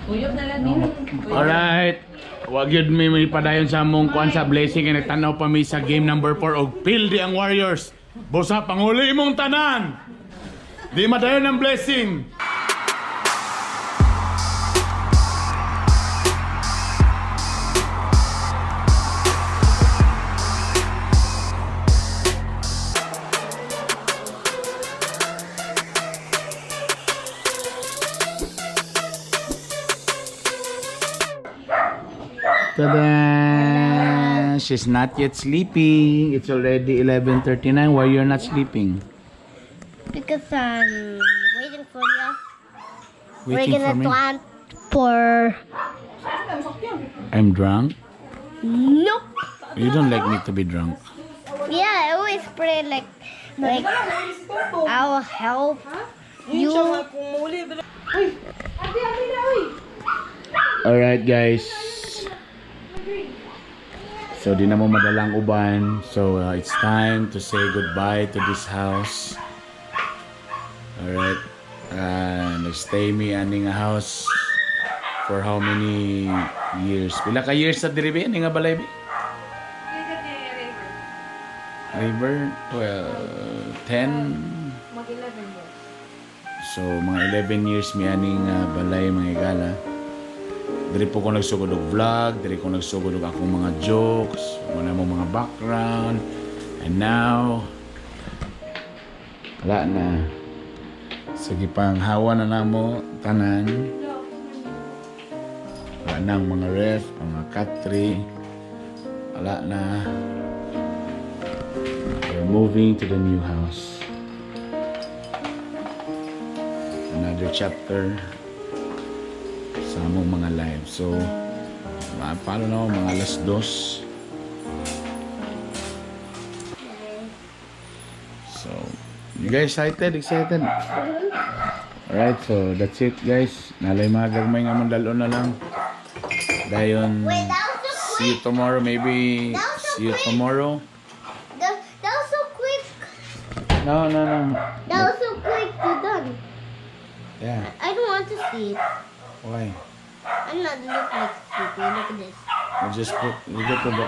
Uyok na lang din. Alright. Wag yun may padayon sa among kuan sa blessing kay nagtanaw pa mi sa game number 4 og pildi ang Warriors. Busa panguli imong tanan. Di madayon ang blessing. Tada! She's not yet sleeping. It's already 11:39. Why you're not sleeping? Because I'm waiting for you. Waiting We're gonna for me. plan for. I'm drunk. Nope. You don't like me to be drunk. Yeah, I always pray like I will help you. Alright, guys. So di na mo madalang uban. So it's time to say goodbye to this house. Alright. Nagstay mi ani nga house for how many years? Pila ka years sa diri bi ani nga balay bi? River? Well, 10. So mga 11 years mi ani nga balay, mga igala. Diri po ko nagsugod og vlog, diri ko nagsugod og akong mga jokes, wala mo mga background. And now wala na. Sige, pang hawa na namo tanan. Wala na ang mga ref, mga katri. Wala na. We're moving to the new house. Another chapter sa among mga live. So, paano na ako, mga alas 2. So, you guys excited? Excited? Alright, so that's it, guys. Nalay mga gagmay nga mong dalo na lang. Dayon, Wait, that was so see you quick. tomorrow. Maybe That was so see you quick. tomorrow. That was so quick. No. That was so quick. You're done. Yeah, I don't want to sleep. Why? I'm not look like sleepy. Look at this. We just put, we go to the.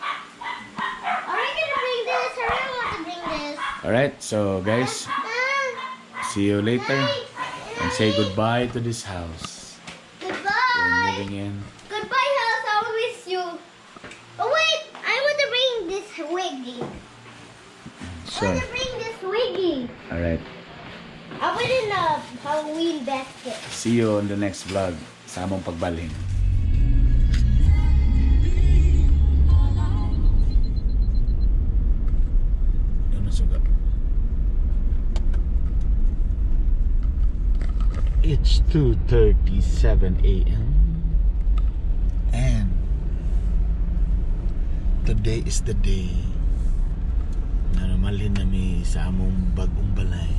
Are we gonna bring this? I really want to bring this. Alright, so guys, Ah, see you later. And say goodbye to this house. We're goodbye. moving in. Goodbye, house. I will miss you. Oh wait, I want to bring this wiggy. I Sure. want to bring this wiggy. Alright. I put it in a Halloween basket. See you on the next vlog sa among pagbalhin. Yun ang suga. It's 2:37 a.m. And today is the day na namalhin nami sa among bagong balay.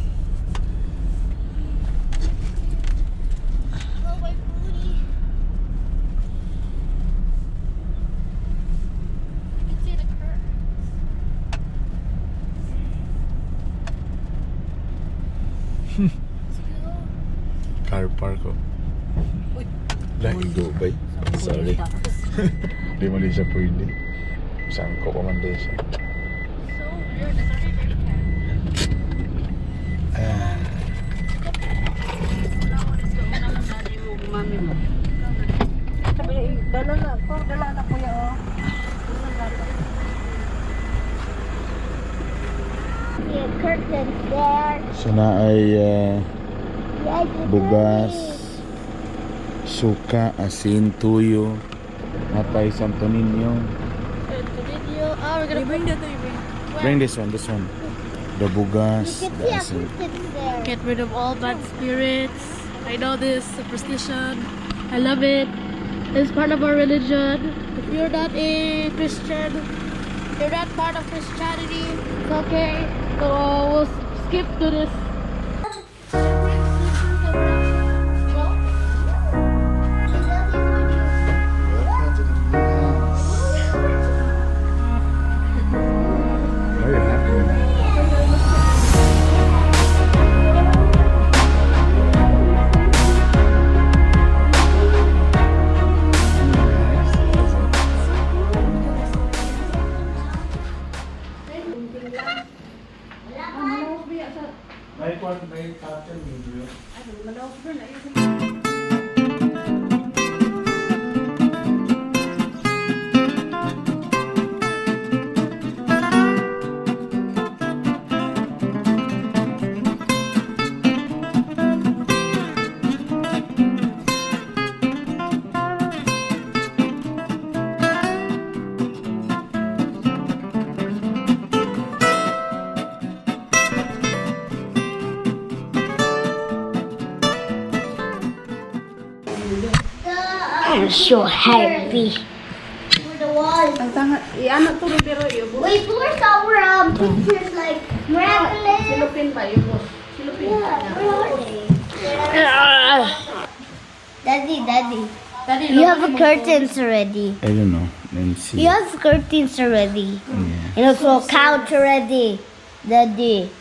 Oh, my booty. You can see the curtains. Let's go. Car park ko. Lagi bay. Sorry. Di mo din siya pwede. Sangko ko man din siya. So weird. It's already daytime. Ah, Mami mo. Sabi niya, "Eh, dala na ko, dala na kuya oh." See a curtains there. So na ay Yeah, I see bugas, curtains. Suka, asin, tuyo, natay Santo Niño. Video. Oh, we're gonna You bring that, you bring. Bring this one, this one. The You bugas, can the see a asin. curtains there. Get rid of all bad spirits. I know this superstition. I love it. It's part of our religion. If you're not a Christian, you're not part of Christianity. It's okay. So we'll skip to this. Welcome to the new house. Very happy. I'm so happy. For the wall. Ang tanga, iano to pero iubos. Wait, where's our pictures like miraculous? Silupin ba iubos? Silupin. Yeah, where are they? Daddy, Daddy. Daddy, You have a curtains already. I don't know. Let me see. You have curtains already. Yeah. And also a couch already. Daddy.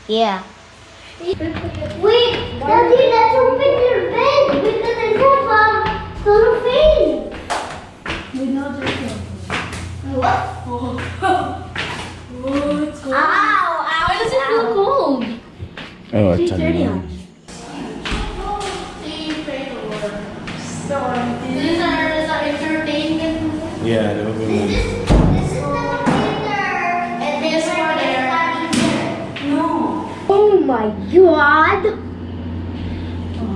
Yeah. Wait, Daddy, let's open your bed because I have cellophane. We know this. What? Oh, it's cold. Ow, ow, Why does it feel cold? Oh, it's a These are the entertainment room. Yeah, the This is the computer. And this one is No. Oh my God.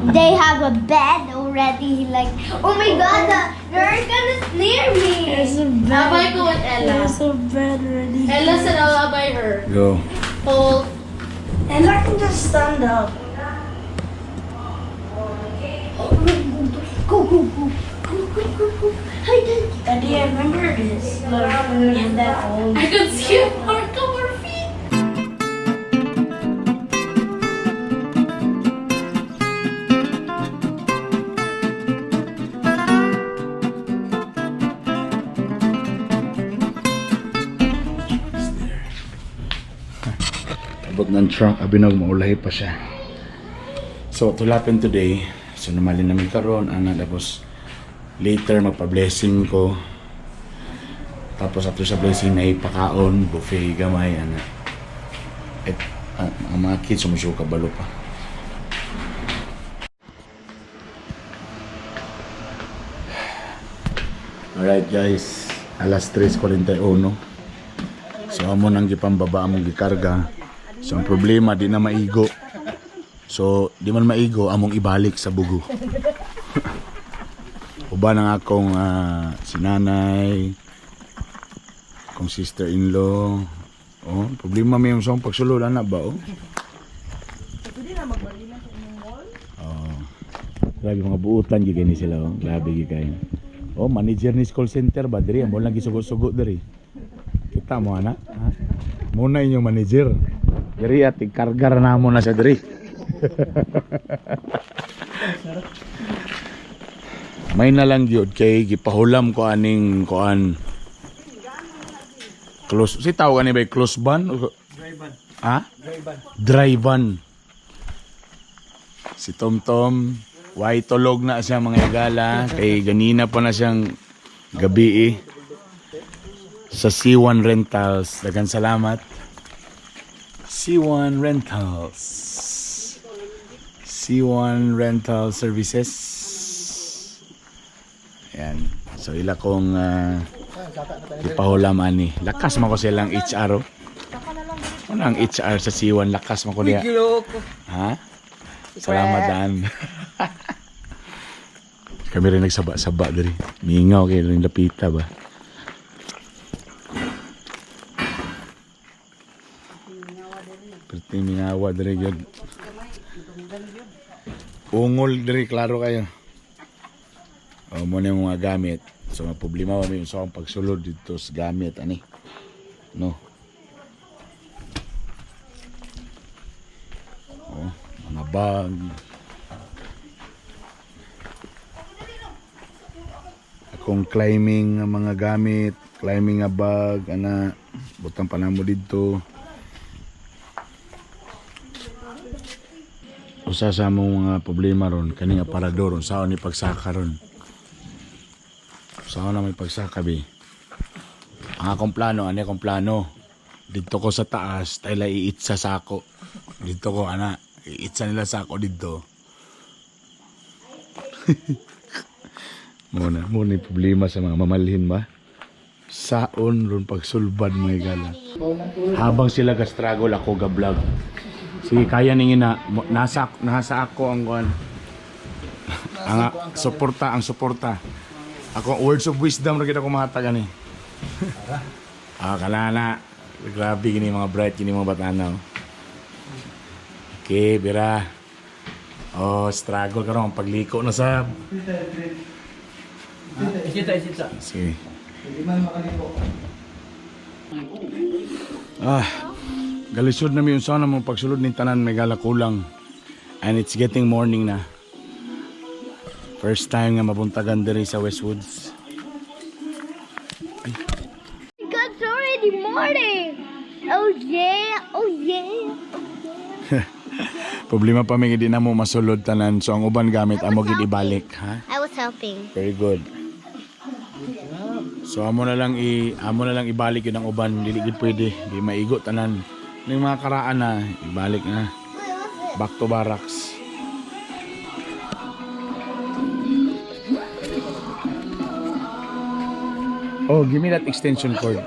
They have a bed already. Like, oh my God, they're gonna near me. There's a bed. Abay ko with Ella. There's a bed already. Ella said I'll abay her. Go. Hold. Ella can just stand up. Go, go, go. Go, go, go, go. Hi, Daddy. Daddy, I remember this. Like when we had that old. I could see a mark of her feet. Abot ng trunk, abinog, maulahi pa siya. So, what will happen today, so namalin namin karon ana, tapos later magpa-blessing ko. Tapos after sa blessing na ipakaon, buffet gamay, ana. Et, ang mga kids sumusuka balo pa. Alright guys, alas 3:41. So amo nang gipambaba among gikarga. So ang problema di na maigo. So di man maigo among ibalik sa bugo. Uban ang akong sinanay, akong sister-in-law. Oh, problema may yung sa pagsulod ana ba oh? Oh. Grabe mga buutan gyud ni sila oh. Grabe gyud kayo. Oh, manager ni call center ba diri amo lang gisugo-sugo diri. Kita mo ana, ha? Muna inyong manager. Diri at ikargar na mo na siya diri. May na lang gyud kay gipahulam ko aning kuan. Close si tawag ani ba close ban? Dry ban. Ha? Dry ban. Dry van. Si Tomtom, way tulog na siya mga igala. Kay ganina pa na siyang gabi eh. Sa C1 Rentals. Dagan salamat. C1 Rentals. C1 Rental Services. Ayan. So ila kong ipahulam ani. Lakas man ko silang HR. Oh. Ano ang HR sa C1? Lakas man ko niya. Ha? Salamat daan. Kami rin nagsaba-saba diri. Mingaw kay rin lapita ba. Perti mingawa diri gyud. Ungol diri klaro kayo. O mo na yung mga gamit. So mga problema ba may sa akong pagsulod dito sa gamit ani. No. Oh, mga bag. Akong climbing nga mga gamit, climbing nga bag, ana, butang pa namo didto. Usa sa among mga problema ron, kani nga parador, unsaon ni pagsaka ron. Unsaon na may pagsaka bi. Ang akong plano, ani akong plano. Dito ko sa taas, tayo iitsa sa ako. Dito ko, ana, iitsa nila sa ako dito. Muna, muna yung problema sa mga mamalhin ba? Saon ron pagsulbad mga igala. Habang sila ga-struggle, ako ga-vlog. Sige, kaya ningin na. Nasa ako ang kuan. Ang suporta, ang suporta. Ako, words of wisdom ra kita ko mahatag ani. Ah, kalana. Grabe gini mga bright gini mga batana. Oh. Okay, bira. Oh, struggle karon pagliko na sab. Isita, isita. Sige. Ah, galisod na mi unsa na mo pagsulod ning tanan may gala kulang. And it's getting morning na. First time nga mabuntagan diri sa Westwoods. It's already morning. Oh yeah, oh yeah. Problema pa mi di na mo masulod tanan, so ang uban gamit amo gid ibalik, ha? I was helping. Very good. So amo na lang ibalik yun ang uban, dili gid pwede, di maigo tanan. Ning mga karaan na ibalik na. Back to barracks. Oh, give me that extension cord.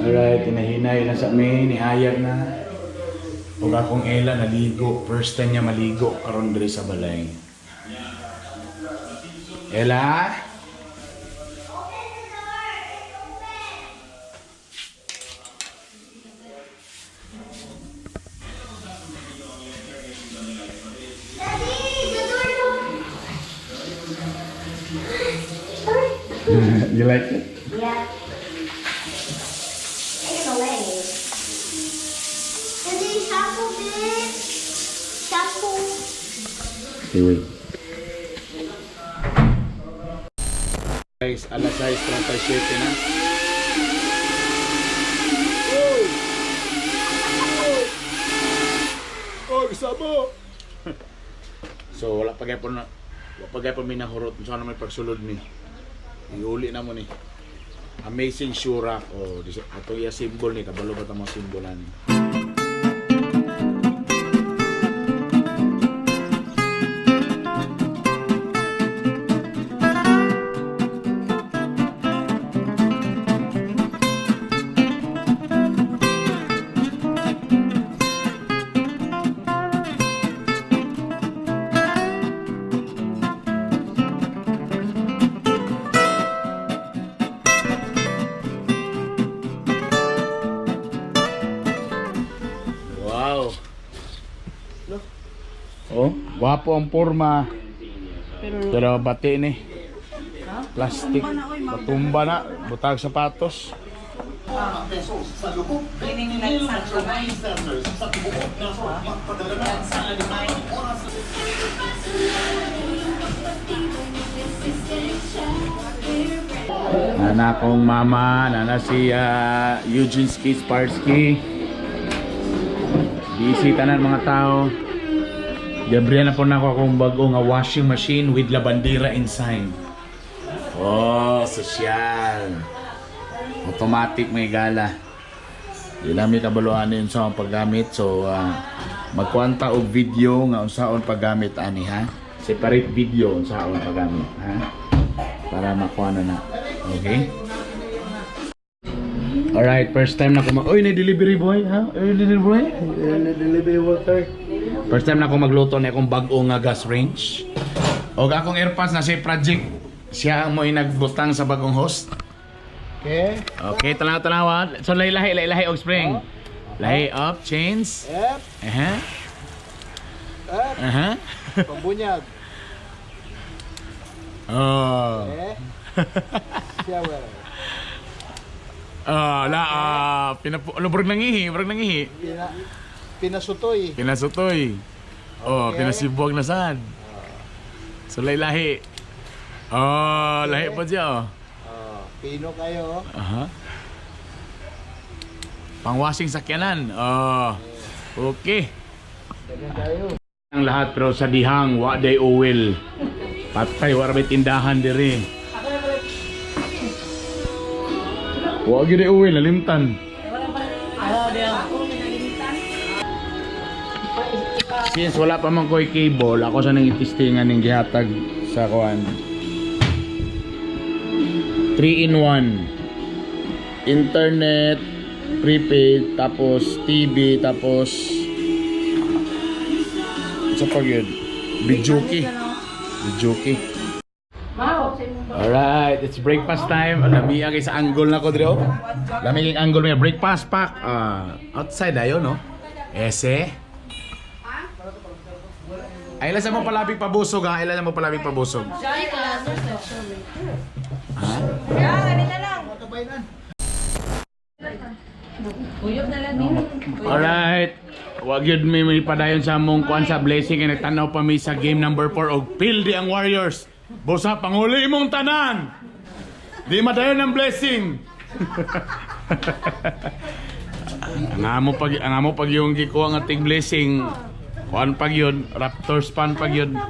Alright, hinahinay na sa amin, nihayag na. Ug akong Ella naligo, first time niya maligo karon diri sa balay. Ella? Daddy, the door's open. You like it? Yeah. I got a leg. Daddy, shampoo, babe. Shampoo. Okay, wait. Guys, alas 6:37 na. Oh, sabo. So wala pa gyapon na, wala pa gyapon mi nahurot unsa na may pagsulod ni. Iuli na mo ni. Amazing shoe rack, oh, di atong iya symbol ni, kabalo ba ta mga symbol ani. Wow. Oh, gwapo ang porma. Pero bati ni. Plastic. Batumba na. Butag sapatos. Nana kong mama, nana si Eugene Ski Sparsky. Busy tanan mga tao. Gabriel na po na ako akong bago nga washing machine with la bandera inside. Oh, sosyal. Automatic may gala. Di lang may kabaluan yun sa akong paggamit. So, magkwanta og video nga unsaon paggamit ani ha. Separate video unsaon paggamit ha. Para makuha na na. Okay? Alright, first time na ko mag... Uy, na delivery boy, ha? Uy, delivery boy? Delivery water. First time na ako magluto na akong bag-o nga gas range. Og akong airpods na si Project. Siya ang mo'y nagbutang sa bagong host. Okay. Okay, tanaw-tanawa. So lahi lahi lahi lahi og spring. Lahi up, chains. Yep. Aha. Up. Aha. Pambunyag. Oh. Eh. Shower. Ah, la ah, pinapu ano, burag nangihi, burag nangihi. Pinasutoy. Pinasutoy. Oh, Okay. pinasibuag na sad. So lahi lahi. Oh, lahi pa siya oh. Oh, pino kayo. Aha. Pangwasing sakyanan. Oh. Okay. Dagan kayo. Ang lahat pero sa dihang wa day oil. Patay wa ra may tindahan diri. Wa gyud oil nalimtan. Since wala pa man ko'y cable, ako sa nang itistingan ning gihatag sa kuan. 3 in 1. Internet, Prepaid, tapos TV, tapos sa pag yun? Videoke. Videoke. Alright, it's breakfast time. Lami ang sa angle na ko diri oh. Lami ang angle may breakfast pack. Ah, outside ayo no. Ese. Ay, ilan sa mo palabig pabusog ha? Ilan sa mo palabig pabusog? Ha? Alright. Wag yun may padayon sa among kuan sa blessing kay nagtan-aw pa mi sa game number 4 og pildi ang Warriors. Bosa panguli imong tanan. Di madayon ang blessing. Ang amo pag yung gikuha nga ting blessing. Kuan pag yun, Raptors fan pag yun.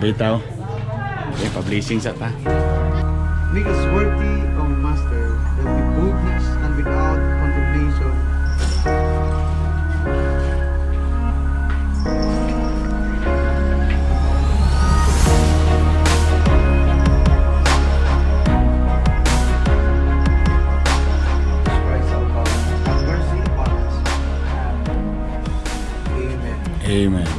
Bitaw. Okay, pa-blessing sa ta. Make us worthy, O Master, that with boldness and without contemplation Christ our God, have mercy upon us. Amen. Amen.